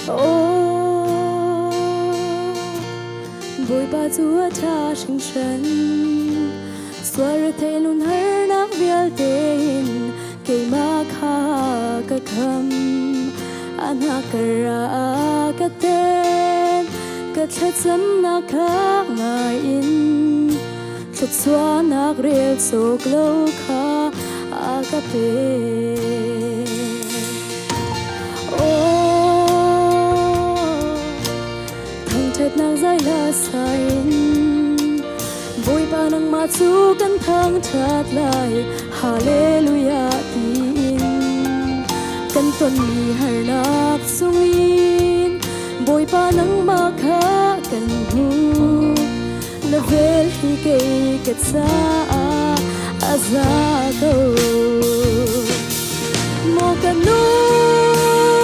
Aw, Bawipa cu a ṭha hringhran. Sual rethei lunharnak vialte in keimah kha ka kham. A hnakkar ah ka ten, ka thlacamnak kha ngai in thluachuahnak rel cawk lo kha a ka pek. Aw, thangṭhatnak zai hla sa in Bawipa nangmah cu kan thangṭhat lai, Hallelujah tiin. Kan tonmi harnak chungin Bawipa nangmah kha kan hmuh. Na vel hi kei ka caah a za ko. Maw ka nunnak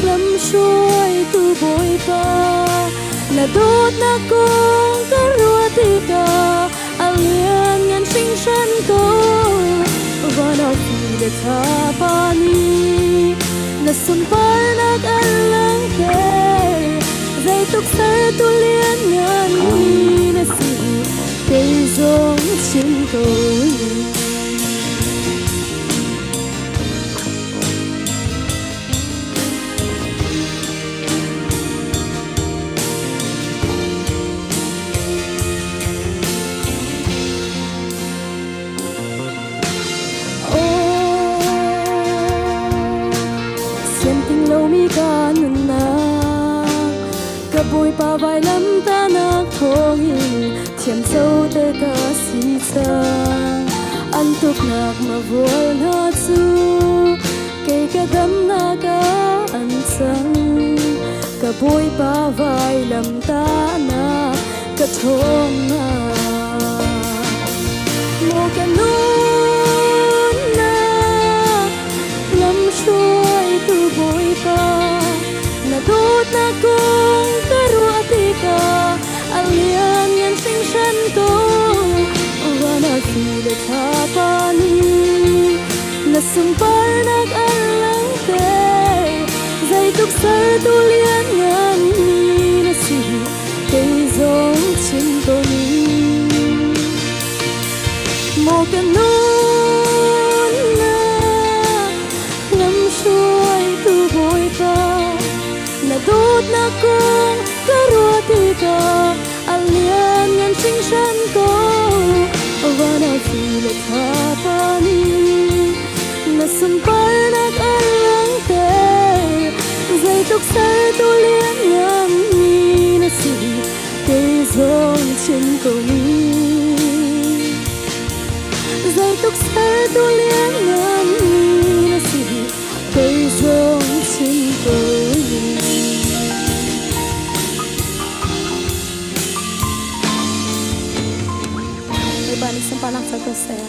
lamhruaitu Bawipa, na dawtnak kong ka ruah tikah a lianngan hringhran ko. Van ah ti le thlapa nih na sunparnak an langhter. Zeitluk sertu lianngan mi na si, kei zong chim ko ning. Sianting lomi ka nunnak ka Bawipa vailamtahnak thawngin thiamcoter ka si cang. An tuknak ma vual hna cu kei ka damnak ah an cang. Ka Bawipa vailamtahnak ka ṭhawnnak. Maw ka nunnak lamhruaitu Bawipa, na dawtnak kong ka ruah tikah a lianngan hringhran ko. Van ah si le thlapa nih na sunparnak an langhter. Zeitluk sertu lianngan mi na si, kei zong chim ko ning. Maw ka nunnak lamhruaitu Bawipa, na dawtnak kong ka ruah tikah a lianngan hringhran ko. Van ah si le thlapa nih na sunparnak an langhter. Zeitluk sertu lianngan mi na si, kei zong chim ko ning. Zeitluk sertu lianngan mi na si, kei zong chim ko ning. Bawipa nih sunparnak co ko seh.